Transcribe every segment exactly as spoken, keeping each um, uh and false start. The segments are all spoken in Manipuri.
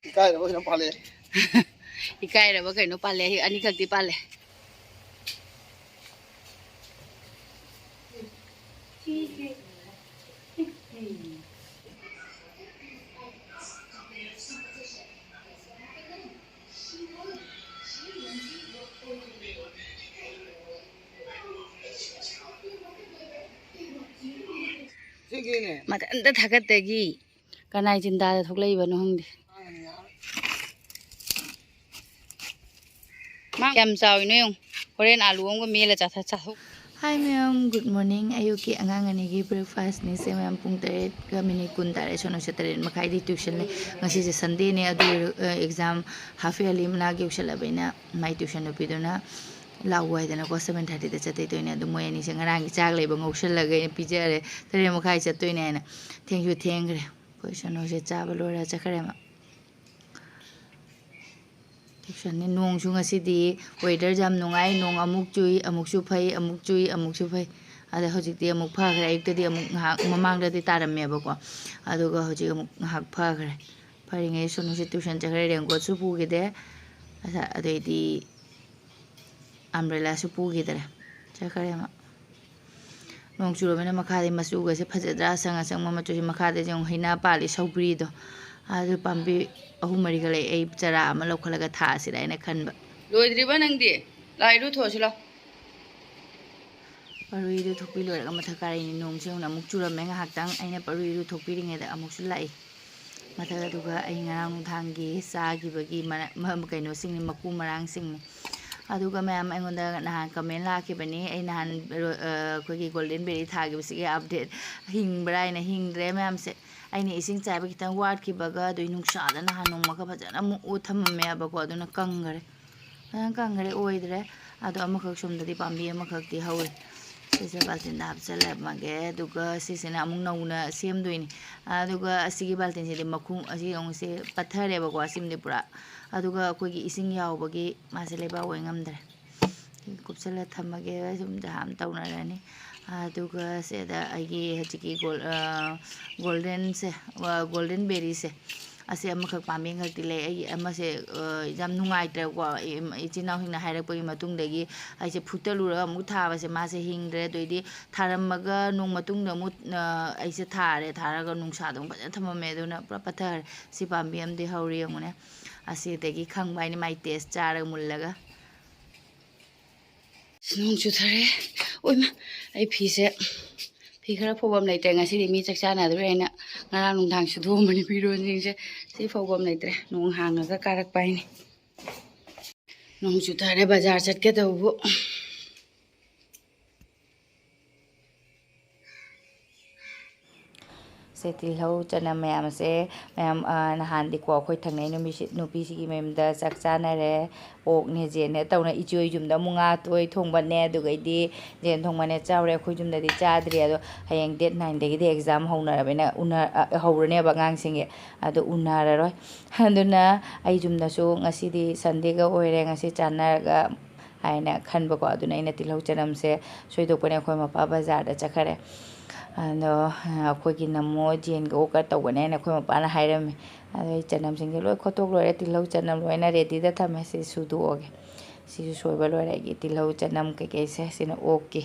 ꯏꯀꯥꯏꯔꯕ ꯀꯩꯅꯣ ꯄꯥꯜꯂꯦ꯫ ꯏꯀꯥꯏꯔꯕ ꯀꯩꯅꯣ ꯄꯥꯜꯂꯦ꯫ ꯑꯅꯤꯈꯛꯇꯤ ꯄꯥꯜꯂꯦ꯫ ꯁꯤꯒꯤꯅꯦ꯫ ꯃꯊꯟꯇ ꯊꯥꯒꯠꯇꯒꯤ ꯀꯅꯥꯏ ꯆꯤꯟꯗꯥꯗ ꯊꯣꯛꯂꯛꯏꯕꯅꯣ ꯈꯪꯗꯦ꯫ ꯃꯥ ꯌꯥꯝ ꯆꯥꯎꯋꯤꯅꯣ ꯌꯦꯡꯉꯨ꯫ ꯍꯣꯔꯦꯟ ꯑꯥꯂꯨ ꯑꯃꯒ ꯃꯦꯠꯂ ꯆꯥꯊ-, ꯆꯥꯊꯣꯛ꯫ Hi ꯃꯌꯥꯝ, good morning꯫ ꯑꯌꯨꯛꯀꯤ ꯑꯉꯥꯡ ꯑꯅꯤꯒꯤ breakfastꯅꯤ ꯁꯦ ꯃꯌꯥꯝ꯫ ꯄꯨꯡ ꯇꯔꯦꯠꯀ ꯃꯤꯅꯤꯠ ꯀꯨꯟ ꯇꯥꯔꯦ꯫ ꯁꯣꯅꯨꯁꯦ ꯇꯔꯦꯠ ꯃꯈꯥꯏꯗꯤ tuition ꯂꯩ꯫ ꯉꯁꯤꯁꯦ Sundayꯅꯦ, ꯑꯗꯨ ꯑꯣꯏꯔ-, ꯑ, exam half yearly ꯃꯅꯥꯛ ꯌꯧꯁꯜꯂꯕꯅꯤꯅ ꯃꯥꯏ tuition ꯅꯨꯄꯤꯗꯨꯅ ꯂꯥꯛꯎ ꯍꯥꯏꯗꯅꯀꯣ, seven thirtyꯗ ꯆꯠꯇꯣꯏ ꯇꯧꯏꯅꯦ꯫ ꯑꯗꯨ ꯃꯣꯏ ꯑꯅꯤꯁꯦ ꯉꯔꯥꯡꯒꯤ ꯆꯥꯛ ꯂꯩꯕ ꯉꯧꯁꯜꯂꯒ ꯑꯩꯅ ꯄꯤꯖꯔꯦ꯫ ꯇꯔꯦꯠ ꯃꯈꯥꯏ ꯆꯠꯇꯣꯏꯅꯦ ꯍꯥꯏꯅ꯫ ꯊꯦꯡꯁꯨ ꯊꯦꯡꯈ꯭ꯔꯦ꯫ ꯑꯩꯈꯣꯏ ꯁꯣꯅꯨꯁꯦ ꯆꯥꯕ ꯂꯣꯏꯔ ꯆꯠꯈ꯭ꯔꯦ ꯃꯥ꯫ Tuitionꯅꯤ꯫ ꯅꯣꯡꯁꯨ ꯉꯁꯤꯗꯤ weatherꯁꯦ ꯌꯥꯝ ꯅꯨꯡꯉꯥꯏ꯫ ꯅꯣꯡ ꯑꯃꯨꯛ ꯆꯨꯏ, ꯑꯃꯨꯛꯁꯨ ꯐꯩ, ꯑꯃꯨꯛ ꯆꯨꯏ, ꯑꯃꯨꯛꯁꯨ ꯐꯩ꯫ ꯑꯗ ꯍꯧꯖꯤꯛꯇꯤ ꯑꯃꯨꯛ ꯐꯈ꯭ꯔꯦ꯫ ꯑꯌꯨꯛꯇꯗꯤ ꯑꯃꯨꯛ ꯉꯥꯏꯍꯥꯛ ꯃꯃꯥꯡꯗꯗꯤ ꯇꯥꯔꯝꯃꯦꯕꯀꯣ, ꯑꯗꯨꯒ ꯍꯧꯖꯤꯛ ꯑꯃꯨꯛ ꯉꯥꯏꯍꯥꯛ ꯐꯈ꯭ꯔꯦ꯫ ꯐꯔꯤꯉꯩ ꯁꯣꯅꯨꯁꯦ tuition ꯆꯠꯈ꯭ꯔꯦ꯫ Raincoatꯁꯨ ꯄꯨꯈꯤꯗꯦ꯫ ꯑꯗ-, ꯑꯗꯩꯗꯤ umbrellaꯁꯨ ꯄꯨꯈꯤꯗ꯭ꯔꯦ꯫ ꯆꯠꯈ꯭ꯔꯦ ꯃꯥ꯫ ꯅꯣꯡ ꯆꯨꯔꯕꯅꯤꯅ ꯃꯈꯥꯗꯤ ꯃꯆꯨꯒꯁꯦ ꯐꯖꯗ꯭ꯔꯥ? ꯑꯁꯪ ꯑꯁꯪꯕ ꯃꯆꯨꯁꯦ꯫ ꯃꯈꯥꯗ ꯌꯦꯡꯉꯨ, ꯍꯩꯅꯥ ꯄꯥꯜꯂꯤ, ꯁꯧꯒ꯭ꯔꯤꯗꯣ꯫ ꯑꯗꯨ ꯄꯥꯝꯕꯤ ꯑꯍꯨꯝ ꯃꯔꯤꯒ ꯂꯩ꯫ ꯑꯩ ꯆꯔꯥ ꯑꯃ ꯂꯧꯈꯠꯂꯒ ꯊꯥꯁꯤꯔꯥ ꯍꯥꯏꯅ ꯈꯟꯕ꯫ ꯂꯣꯏꯗ꯭ꯔꯤꯕ ꯅꯪꯗꯤ? ꯂꯥꯛꯏꯔꯨ ꯊꯣꯛꯑꯁꯤ ꯂꯥꯎ꯫ ꯄꯔꯨꯏꯗꯨ ꯊꯣꯛꯄꯤ ꯂꯣꯏꯔꯒ ꯃꯊꯛ ꯀꯥꯔꯛꯏꯅꯤ꯫ ꯅꯣꯡꯁꯦ ꯌꯦꯡꯉꯨꯅ ꯑꯃꯨꯛ ꯆꯨꯔꯝꯃꯦ ꯉꯥꯏꯍꯥꯛꯇꯪ꯫ ꯑꯩꯅ ꯄꯔꯨꯏꯗꯨ ꯊꯣꯛꯄꯤꯔꯤꯉꯩꯗ ꯑꯃꯨꯛꯁꯨ ꯂꯥꯛꯏ꯫ ꯃꯊꯛ ꯑꯗꯨꯒ ꯑꯩ ꯉꯔꯥꯡ ꯅꯨꯡꯗꯥꯡꯒꯤ ꯆꯥꯈꯤꯕꯒꯤ ꯃꯔ-, ꯃ-, ꯀꯩꯅꯣꯁꯤꯡꯅꯤ, ꯃꯀꯨ ꯃꯔꯥꯡꯁꯤꯡꯅꯤ꯫ ꯑꯗꯨꯒ ꯃꯌꯥꯝ ꯑꯩꯉꯣꯟꯗ ꯅꯍꯥꯟ comment ꯂꯥꯛꯈꯤꯕꯅꯤ, ꯑꯩ ꯅꯍꯥꯟ ꯔꯣ-, ꯑ, ꯑꯩꯈꯣꯏꯒꯤ golden berry ꯊꯥꯈꯤꯕꯁꯤꯒꯤ update ꯍꯤꯡꯕ꯭ꯔꯥ ꯍꯥꯏꯅ꯫ ꯍꯤꯡꯗ꯭ꯔꯦ ꯃꯌꯥꯝꯁꯦ꯫ ꯑꯩꯅ ꯏꯁꯤꯡ ꯆꯥꯏꯕ ꯈꯤꯇꯪ ꯋꯥꯠꯈꯤꯕꯒ ꯑꯗꯨꯒꯤ ꯅꯨꯡꯁꯥꯗ ꯅꯍꯥꯟ ꯅꯣꯡꯃꯒ ꯐꯖꯅ ꯑꯃꯨꯛ ꯎ ꯊꯝꯃꯝꯃꯦꯕꯀꯣ, ꯑꯗꯨꯅ ꯀꯪꯈꯔꯦ꯫ ꯐꯖꯅ ꯀꯪꯈꯔꯦ, ꯑꯣꯏꯗ꯭ꯔꯦ꯫ ꯑꯗꯣ ꯑꯃꯈꯛ ꯁꯣꯝꯗꯗꯤ ꯄꯥꯝꯕꯤ ꯑꯃꯈꯛꯇꯤ ꯍꯧꯔꯤ꯫ ꯁꯤꯁꯦ ꯕꯥꯜꯇꯤꯟꯗ ꯍꯥꯞꯆꯤꯜꯂꯝꯃꯒꯦ꯫ ꯑꯗꯨꯒ ꯁꯤꯁꯤꯅ ꯑꯃꯨꯛ ꯅꯧꯅ ꯁꯦꯝꯗꯣꯏꯅꯤ꯫ ꯑꯗꯨꯒ ꯑꯁꯤꯒꯤ ꯕꯥꯜꯇꯤꯟꯁꯤꯗꯤ ꯃꯈꯨꯝ, ꯑꯁꯤ ꯑꯃꯨꯛꯁꯦ ꯄꯠꯊꯔꯦꯕꯀꯣ, ꯑꯁꯤꯃꯗꯤ ꯄꯨꯔꯥ꯫ ꯑꯗꯨꯒ ꯑꯩꯈꯣꯏꯒꯤ ꯏꯁꯤꯡ ꯌꯥꯎꯕꯒꯤ ꯃꯥꯁꯦ ꯂꯩꯕꯥꯛ ꯑꯣꯏ ꯉꯝꯗ꯭ꯔꯦ꯫ ꯀꯨꯞꯁꯜꯂ ꯊꯝꯃꯒꯦ꯫ ꯁꯨꯝ ꯖꯍꯥꯝ ꯇꯧꯅꯔꯅꯤ꯫ ꯑꯗꯨꯒ ꯁꯤꯗ ꯑꯩꯒꯤ ꯍꯧꯖꯤꯛꯀꯤ ꯒꯣꯜ-, ꯑ, goldenꯁꯦ, ꯑ, golden berryꯁꯦ, ꯑꯁꯦ ꯑꯃꯈꯛ ꯄꯥꯝꯕꯤ ꯑꯃꯈꯛꯇꯤ ꯂꯩ꯫ ꯑꯩꯒꯤ ꯑꯃꯁꯦ, ꯑ, ꯌꯥꯝ ꯅꯨꯡꯉꯥꯏꯇ꯭ꯔꯦꯕꯀꯣ꯫ ꯏ-, ꯏꯆꯤꯟ ꯏꯅꯥꯎꯁꯤꯡꯅ ꯍꯥꯏꯔꯛꯄꯒꯤ ꯃꯇꯨꯡꯗꯒꯤ ꯑꯩꯁꯦ ꯐꯨꯛꯇꯠꯂꯨꯔꯒ ꯑꯃꯨꯛ ꯊꯥꯕꯁꯦ ꯃꯥꯁꯦ ꯍꯤꯡꯗ꯭ꯔꯦ꯫ ꯑꯗꯨꯏꯗꯤ ꯊꯥꯔꯝꯃꯒ ꯅꯣꯡ ꯃꯇꯨꯡꯗ ꯑꯃꯨꯛ, ꯑ, ꯑꯩꯁꯦ ꯊꯥꯔꯦ꯫ ꯊꯥꯔꯒ ꯅꯨꯡꯁꯥꯗ ꯑꯃꯨꯛ ꯐꯖꯅ ꯊꯝꯃꯝꯃꯦ꯫ ꯑꯗꯨꯅ ꯄꯨꯔꯥ ꯄꯠꯊꯈ꯭ꯔꯦ꯫ ꯁꯤ ꯄꯥꯝꯕꯤ ꯑꯃꯗꯤ ꯍꯧꯔꯤ ꯌꯦꯡꯉꯨꯅꯦ꯫ ꯑꯁꯤꯗꯒꯤ ꯈꯪꯕ ꯍꯥꯏꯅꯤ ꯃꯥꯏ ꯇꯦꯁ ꯆꯥꯔꯒ ꯃꯨꯜꯂꯒ꯫ ꯅꯣꯡ ꯆꯨꯊꯔꯦ꯫ ꯑꯣꯏꯃ, ꯑꯩ ꯐꯤꯁꯦ, ꯐꯤ ꯈꯔ ꯐꯧꯕꯝ ꯂꯩꯇ꯭ꯔꯦ꯫ ꯉꯁꯤꯗꯤ ꯃꯤ ꯆꯥꯛ ꯆꯥꯅꯗꯣꯔꯦ ꯍꯥꯏꯅ ꯉꯔꯥꯡ ꯅꯨꯡꯗꯥꯡ ꯁꯨꯗꯣꯛꯑꯝꯕꯅꯤ ꯐꯤꯔꯣꯟꯁꯤꯡꯁꯦ꯫ ꯁꯤ ꯐꯧꯕꯝ ꯂꯩꯇ꯭ꯔꯦ꯫ ꯅꯣꯡ ꯍꯥꯡꯉꯒ ꯀꯥꯔꯛꯄ ꯍꯥꯏꯅꯤ꯫ ꯅꯣꯡ ꯆꯨꯊꯔꯦ, ꯕꯖꯥꯔ ꯆꯠꯀꯗꯧꯕꯕꯨ꯫ ꯁꯦ ꯇꯤꯜꯍꯧ ꯆꯅꯝ ꯃꯌꯥꯝꯁꯦ ꯃꯌꯥꯝ, ꯑ, ꯅꯍꯥꯟꯗꯤꯀꯣ ꯑꯩꯈꯣꯏ ꯊꯪꯅꯩ ꯅꯨꯃꯤꯠꯁꯤ-, ꯅꯨꯄꯤꯁꯤꯒꯤ ꯃꯌꯨꯝꯗ ꯆꯥꯛ ꯆꯥꯅꯔꯦ꯫ ꯑꯣꯛꯅꯦ ꯌꯦꯟꯅꯦ ꯇꯧꯅ ꯏꯆꯦ ꯍꯣꯏ ꯌꯨꯝꯗ ꯑꯃꯨꯛ ꯉꯥ ꯇꯣꯏ ꯊꯣꯡꯕꯅꯦ, ꯑꯗꯨꯒꯩꯗꯤ ꯌꯦꯟ ꯊꯣꯡꯕꯅꯦ ꯆꯥꯎꯔꯦ꯫ ꯑꯩꯈꯣꯏ ꯌꯨꯝꯗꯗꯤ ꯆꯥꯗ꯭ꯔꯤ꯫ ꯑꯗꯣ ꯍꯌꯦꯡ date nineꯗꯒꯤꯗꯤ exam ꯍꯧꯅꯔꯕꯅꯤꯅ ꯎꯅ-, ꯑ, ꯍꯧꯔꯅꯦꯕ ꯑꯉꯥꯡꯁꯤꯡꯒꯤ꯫ ꯑꯗꯣ ꯎꯅꯔꯔꯣꯏ꯫ ꯑꯗꯨꯅ ꯑꯩ ꯌꯨꯝꯗꯁꯨ ꯉꯁꯤꯗꯤ Sundayꯒ ꯑꯣꯏꯔꯦ, ꯉꯁꯤ ꯆꯥꯟꯅꯔꯒ ꯍꯥꯏꯅ ꯈꯟꯕꯀꯣ꯫ ꯑꯗꯨꯅ ꯑꯩꯅ ꯇꯤꯜꯍꯧ ꯆꯅꯝꯁꯦ ꯁꯣꯏꯗꯣꯛꯄꯅꯦ꯫ ꯑꯩꯈꯣꯏ ꯃꯄꯥ ꯕꯖꯥꯔꯗ ꯆꯠꯈꯔꯦ꯫ ꯑꯗꯣ ꯑꯩꯈꯣꯏꯒꯤ ꯅꯝꯃꯣ ꯖꯦꯟꯒ ꯑꯣꯛꯀ ꯇꯧꯒꯅꯤ ꯍꯥꯏꯅ ꯑꯩꯈꯣꯏ ꯃꯄꯥꯅ ꯍꯥꯏꯔꯝꯃꯤ꯫ ꯑꯗꯣ ꯑꯩ ꯆꯅꯝꯁꯤꯡꯁꯦ ꯂꯣꯏ ꯈꯣꯠꯇꯣꯛ ꯂꯣꯏꯔꯦ꯫ ꯇꯤꯜꯍꯧ ꯆꯅꯝ ꯂꯣꯏꯅ readyꯗ ꯊꯝꯃꯦ꯫ ꯁꯤ ꯁꯨꯗꯣꯛꯑꯒꯦ꯫ ꯁꯤꯁꯨ ꯁꯣꯏꯕ ꯂꯣꯏꯔꯦ ꯑꯩꯒꯤ ꯇꯤꯜꯍꯧ ꯆꯅꯝ ꯀꯩꯀꯩꯁꯦ꯫ ꯁꯤꯅ ꯑꯣꯛꯀꯤ꯫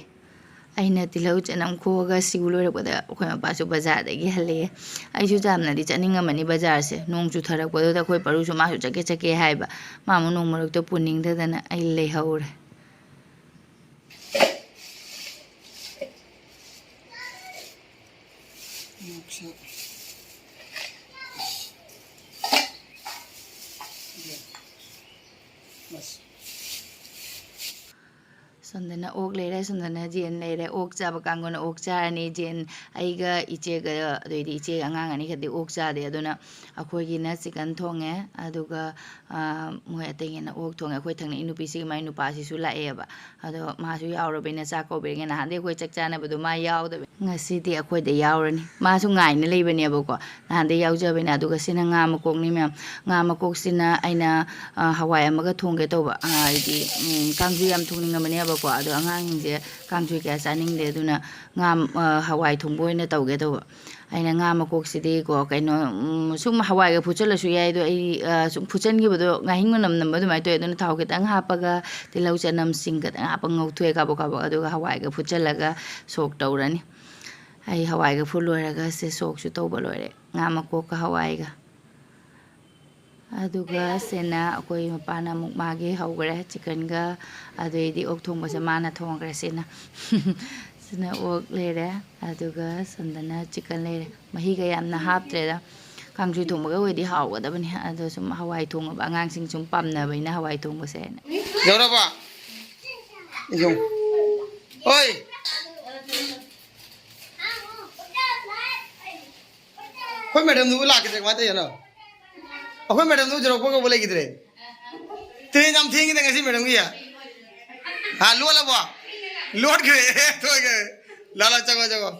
ꯑꯩꯅ ꯇꯤꯜꯍꯧ ꯆꯅꯝ ꯈꯣꯛꯑꯒ ꯁꯤꯒꯨ ꯂꯣꯏꯔꯛꯄꯗ ꯑꯩꯈꯣꯏ ꯃꯄꯥꯁꯨ ꯕꯖꯥꯔꯗꯒꯤ ꯍꯜꯂꯛꯑꯦ꯫ ꯑꯩꯁꯨ ꯌꯥꯝꯅꯗꯤ ꯆꯠꯅꯤꯡꯉꯝꯃꯅꯤ ꯕꯖꯥꯔꯁꯦ꯫ ꯅꯣꯡ ꯆꯨꯊꯔꯛꯄꯗꯨꯗ ꯑꯩꯈꯣꯏ ꯄꯔꯨꯁꯨ ꯃꯥꯁꯨ ꯆꯠꯀꯦ ꯆꯠꯀꯦ ꯍꯥꯏꯕ꯫ ꯃꯥ ꯑꯃꯨꯛ ꯅꯣꯡ ꯃꯔꯛꯇ ꯄꯨꯅꯤꯡꯗꯗꯅ ꯑꯩ ꯂꯩꯍꯧꯔꯦ꯫ ꯁꯣꯝꯗꯅ ꯑꯣꯛ ꯂꯩꯔꯦ, ꯁꯣꯝꯗꯅ ꯌꯦꯟ ꯂꯩꯔꯦ꯫ ꯑꯣꯛ ꯆꯥꯕ ꯀꯥꯡꯕꯨꯅ ꯑꯣꯛ ꯆꯥꯔꯅꯤ꯫ ꯌꯦꯟ, ꯑꯩꯒ ꯏꯆꯦꯒ, ꯑꯗꯩꯗꯤ ꯏꯆꯦꯒ ꯑꯉꯥꯡ ꯑꯅꯤꯈꯛꯇꯤ ꯑꯣꯛ ꯆꯥꯗꯦ꯫ ꯑꯗꯨꯅ ꯑꯩꯈꯣꯏꯒꯤꯅ chicken ꯊꯣꯡꯉꯦ, ꯑꯗꯨꯒ, ꯑ, ꯃꯣꯏ ꯑꯇꯩꯒꯤꯅ ꯑꯣꯛ ꯊꯣꯡꯉꯦ꯫ ꯑꯩꯈꯣꯏ ꯊꯪꯅꯩ ꯅꯨꯄꯤꯁꯤꯒꯤ ꯃꯥꯏ ꯅꯨꯄꯥꯁꯤꯁꯨ ꯂꯥꯛꯑꯦꯕ꯫ ꯑꯗꯣ ꯃꯥꯁꯨ ꯌꯥꯎꯔꯕꯅꯤꯅ ꯆꯥꯛ ꯀꯧꯕꯤꯔꯒꯦ꯫ ꯅꯍꯥꯟꯗꯩ ꯑꯩꯈꯣꯏ ꯆꯥꯛ ꯆꯥꯅꯕꯗꯣ ꯃꯥ ꯌꯥꯎꯗꯕ꯫ ꯉꯁꯤꯗꯤ ꯑꯩꯈꯣꯏꯗ ꯌꯥꯎꯔꯅꯤ꯫ ꯃꯥꯁꯨ ꯉꯥꯏꯅ ꯂꯩꯕꯅꯦꯕꯀꯣ꯫ ꯅꯍꯥꯟꯗꯩ ꯌꯥꯎꯖꯕꯅꯦ꯫ ꯑꯗꯨꯒ ꯁꯤꯅ ꯉꯥ ꯃꯀꯣꯛꯅꯤ ꯃꯌꯥꯝ꯫ ꯉꯥ ꯃꯀꯣꯛꯁꯤꯅ ꯑꯩꯅ, ꯑ, ꯍꯋꯥꯏ ꯑꯃꯒ ꯊꯣꯡꯒꯦ ꯇꯧꯕ꯫ ꯑ, ꯍꯥꯏꯗꯤ, ꯎꯝ, ꯀꯥꯡꯁꯣꯏ ꯌꯥꯝ ꯊꯣꯡꯅꯤꯡꯉꯕꯅꯦꯕꯀꯣ꯫ ꯑꯗꯣ ꯑꯉꯥꯡꯁꯤꯡꯁꯦ ꯀꯥꯡꯁꯣꯏ ꯀꯌꯥ ꯆꯥꯅꯤꯡꯗꯦ꯫ ꯑꯗꯨꯅ ꯉꯥ, ꯑ, ꯍꯋꯥꯏ ꯊꯣꯡꯕ ꯑꯣꯏꯅ ꯇꯧꯒꯦ ꯇꯧꯕ꯫ ꯑꯩꯅ ꯉꯥ ꯃꯀꯣꯛꯁꯤꯗꯤꯀꯣ, ꯀꯩꯅꯣ, ꯎꯝ, ꯁꯨꯝ ꯍꯋꯥꯏꯒ ꯐꯨꯠꯆꯜꯂꯁꯨ ꯌꯥꯏ, ꯑꯗꯣ ꯑꯩ, ꯑ, ꯁꯨꯝ ꯐꯨꯠꯆꯟꯈꯤꯕꯗꯣ ꯉꯥꯍꯤꯡ ꯃꯅꯝ ꯅꯝꯕ ꯑꯗꯨꯃꯥꯏꯅ ꯇꯧꯋꯦ꯫ ꯑꯗꯨꯅ ꯊꯥꯎ ꯈꯤꯇꯪ ꯍꯥꯞꯄꯒ, ꯇꯤꯜꯍꯧ, ꯆꯅꯝ, ꯁꯤꯡ ꯈꯤꯇꯪ ꯍꯥꯞꯄꯒ ꯉꯧꯊꯣꯛꯑꯦ, ꯀꯥꯕꯛ ꯀꯥꯕꯛ꯫ ꯑꯗꯨꯒ ꯍꯋꯥꯏꯒ ꯐꯨꯠꯆꯜꯂꯒ ꯁꯣꯛ ꯇꯧꯔꯅꯤ꯫ ꯑꯩ ꯍꯋꯥꯏꯒ ꯐꯨꯠ ꯂꯣꯏꯔꯒ ꯁꯦ ꯁꯣꯛꯁꯨ ꯇꯧꯕ ꯂꯣꯏꯔꯦ, ꯉꯥ ꯃꯀꯣꯛꯀ ꯍꯋꯥꯏꯒ꯫ ꯑꯗꯨꯒ ꯁꯤꯅ ꯑꯩꯈꯣꯏ ꯃꯄꯥꯅ ꯑꯃꯨꯛ ꯃꯥꯒꯤ ꯍꯧꯈ꯭ꯔꯦ, ꯆꯤꯛꯀꯟꯒ꯫ ꯑꯗꯩꯗꯤ ꯑꯣꯛ ꯊꯣꯡꯕꯁꯦ ꯃꯥꯅ ꯊꯣꯡꯈ꯭ꯔꯦ꯫ ꯁꯤꯅ, ꯁꯤꯅ ꯑꯣꯛ ꯂꯩꯔꯦ, ꯑꯗꯨꯒ ꯁꯣꯝꯗꯅ ꯆꯤꯛꯀꯟ ꯂꯩꯔꯦ꯫ ꯃꯍꯤꯒ ꯌꯥꯝꯅ ꯍꯥꯞꯇ꯭ꯔꯦꯗ꯫ ꯀꯥꯡꯁꯣꯏ ꯊꯣꯡꯕꯒ ꯑꯣꯏꯗꯤ ꯍꯥꯎꯒꯗꯕꯅꯤ, ꯑꯗꯣ ꯁꯨꯝ ꯍꯋꯥꯏ ꯊꯣꯡꯉꯕ, ꯑꯉꯥꯡꯁꯤꯡ ꯁꯨꯝ ꯄꯥꯝꯅꯕꯅꯤꯅ ꯍꯋꯥꯏ ꯊꯣꯡꯕꯁꯦ ꯍꯥꯏꯅ꯫ ꯌꯧꯔꯕꯣ? ꯌꯧ-, ꯍꯣꯏ꯫ ꯑꯩꯈꯣꯏ ꯃꯦꯗꯝꯗꯨꯕꯨ ꯂꯥꯛꯈꯤꯗ꯭ꯔꯦ, ꯀꯃꯥꯏꯅ ꯇꯧꯔꯤꯅꯣ? ꯑꯩꯈꯣꯏ ꯃꯦꯗꯝꯗꯨꯕꯨ ꯌꯧꯔꯛꯄ ꯀꯧꯕ ꯂꯩꯈꯤꯗ꯭ꯔꯦ꯫ ꯇ꯭ꯔꯦꯟ ꯌꯥꯝ ꯊꯦꯡꯉꯤꯗ ꯉꯁꯤ ꯃꯦꯗꯝꯒꯤ꯫ ꯍꯥ, ꯂꯣꯜꯂꯕꯣ? ꯂꯣꯟꯈ꯭ꯔꯦ꯫ ꯑꯦ, ꯊꯣꯛꯈ꯭ꯔꯦ꯫ ꯂꯥ, ꯂꯥ, ꯆꯪꯉꯣ, ꯆꯪꯉꯣ꯫